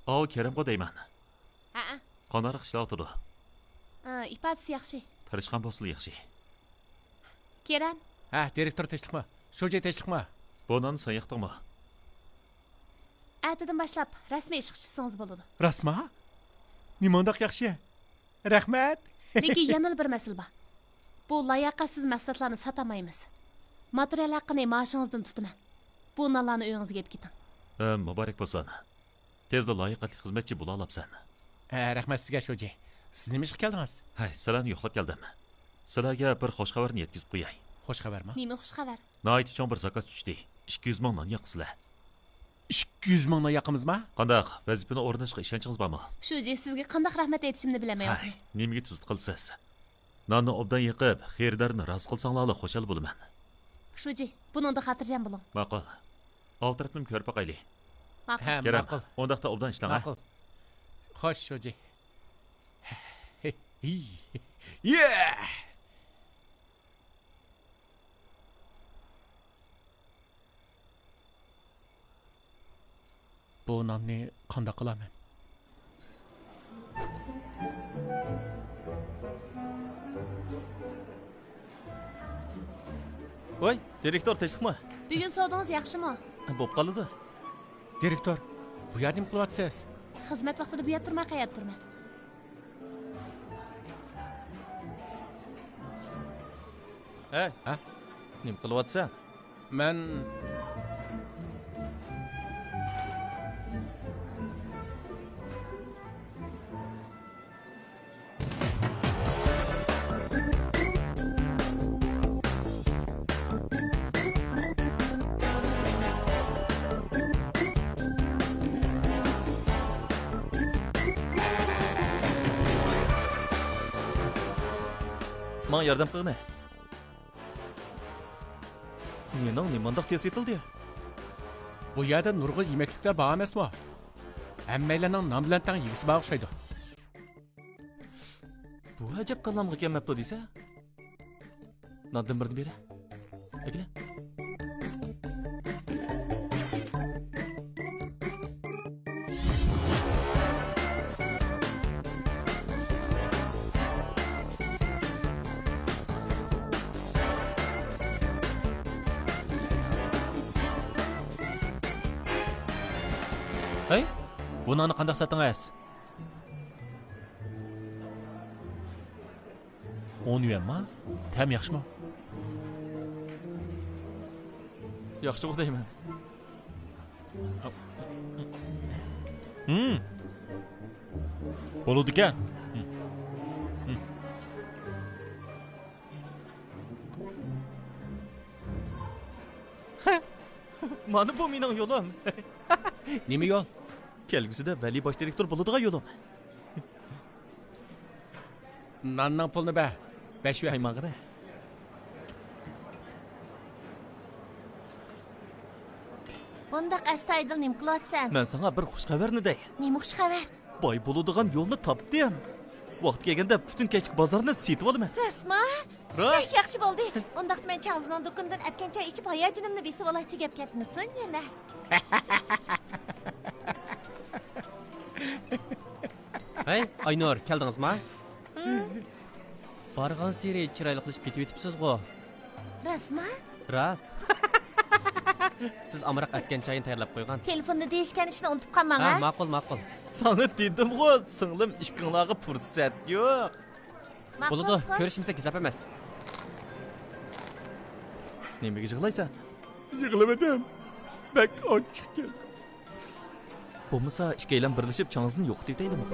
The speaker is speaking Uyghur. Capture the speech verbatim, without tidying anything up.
ئاۋۇ كېرەمغۇ دەيمەن. ھەئە. قانداقراق ئىشلەۋاتىدۇ؟ ئا، ئىپادىسى ياخشى. تىرىشقان بولسىلا ياخشى. كېرەم. ھە، دىرېكتور تىنچلىقمۇ؟ شۇجى تىنچلىقمۇ؟ بۇ ناننى سەن ياقتىڭمۇ؟ ئەتىدىن باشلاپ رەسمىي ئىشقا چۈشسىڭىز بولىدۇ. راستما؟ نېمانداق ياخشى! رەھمەت! لېكىن يەنىلا بىر مەسىلە بار. بۇ لاياقەتسىز مەھسۇلاتلارنى ساتالمايمىز. ماتېرىيال ھەققىنى مائاشىڭىزدىن تۇتىمەن. بۇ نانلارنى ئۆيىڭىزگە ئېلىپ كېتىڭ. ھە، مۇبارەك بولسۇن. تېزلا لاياقەتلىك خىزمەتچى بولالاپسەن. ھە، رەھمەت سىزگە، شۇجى. سىز نېمە ئىشقا كەلدىڭىز؟ ھەي، سىلەرنى يوقلاپ كەلدىم. سىلەرگە بىر خوش خەۋەرنى يەتكۈزۈپ قوياي. خوش خەۋەرمۇ؟ نېمە خوش خەۋەر؟ ناھايىتى چوڭ بىر زاكاز چۈشتى. ئىككى يۈز مىڭ نان ياقىسىلەر. ئىككى يۈز مىڭ نان ياقىمىزما؟ قانداق؟ ۋەزىپىنى ئورۇنداشقا ئىشەنچىڭىز بارمۇ؟ شۇجى، سىزگە قانداق رەھمەت ئېيتىشىمنى بىلەلمەيۋاتىمەن. ھەي، نېمىگە تۈزۈت قىلىسىز؟ ناننى ئوبدان يېقىپ، خېرىدارنى رازى قىلساڭلارلا خۇشال بولىمەن. شۇجى، بۇنىڭدا خاتىرجەم بولۇڭ. ماقۇل. ئاۋۇ تەرەپنىمۇ كۆرۈپ باقايلى. ماقۇل. ھە، كېرەم، ماقۇل. ئۇنداقتا ئوبدان ئىشلەڭ، ھە؟ ماقۇل. خوش، شۇجى. يە! بۇ ناننى قانداق قىلارمەن؟ ۋاي، دىرېكتور، تىنچلىقمۇ؟ بۈگۈن سودىڭىز ياخشىمۇ؟ بوپ قالىدۇ. دىرېكتور، بۇ يەردە نېمە قىلىۋاتىسىز؟ خىزمەت ۋاقتىدا بۇ يەردە تۇرماي، قەيەردە تۇرىمەن؟ ھەي، ھە؟ نېمە قىلىۋاتىسەن؟ مەن ماڭا ياردەم قىلغىنە. نېنىڭ نېمانداق تېز ئېتىلدى؟ بۇ يەردە نۇرغۇن يېمەكلىكلەر بار ئەمەسمۇ؟ ھەممەيلەننىڭ نان بىلەن تەڭ يېگۈسى بار ئوخشايدۇ. بۇ ئەجەب كاللامغا كەلمەپتۇ دېسە. ناندىن بىرنى بېرە. ئەكىلە. ھەي، بۇ ناننى قانداق ساتتىڭىز؟ ئون يۈەنما؟ تەم ياخشىمۇ؟ ياخشىغۇ دەيمەن. ھىم. بولىدىكەن. ھىم. ھىم. مانا بۇ مېنىڭ يولۇم. نېمە يول؟ كەلگۈسىدە ۋەلى باش دىرېكتور بولىدىغان يولۇم. ناننىڭ پۇلىنى بەر. بەش يۈەن. ھەي، ماڭغىنە. بۇنداق ئەستايىدىل نېمە قىلىۋاتىسەن؟ مەن ساڭا بىر خۇش خەۋەرنى دەي. نېمە خۇش خەۋەر؟ باي بولىدىغان يولنى تاپتىم. ۋاقتى كەلگەندە پۈتۈن كەچلىك بازارنى سېتىۋالىمەن. راستما؟ راست. بەك ياخشى بولدى. ئۇنداقتا مەن چاڭزىنىڭ دۇكىنىدىن ئەتكەن چاي ئىچىپ ھاياجىنىمنى بېسىۋالاي، تۈگەپ كەتمىسۇن يەنە. ھەي، ئاينۇر، كەلدىڭىزما؟ بارغانسېرى چىرايلىقلىشىپ كېتىۋېتىپسىزغۇ. راستما؟ راست. سىز ئامراق ئەتكەن چاينى تەييارلاپ قويغان. تېلېفوندا دېيىشكەن ئىشنى ئۇنتۇپ قالماڭ، ھە، ھە؟ ماقۇل، ماقۇل. ساڭا دېدىمغۇ، سىڭلىم، ئىككىڭلارغا پۇرسەت يوق. ماقۇل، بولىدۇ، خوش. كۆرۈشمىسەك ھېساب ئەمەس. نېمىگە يىغلايسەن؟ يىغلىمىدىم. بەك ئاچچىقكەن. بولمىسا، ئىككىيلەن بىرلىشىپ چاڭزىنى يوقىتىۋېتەيلىمۇ؟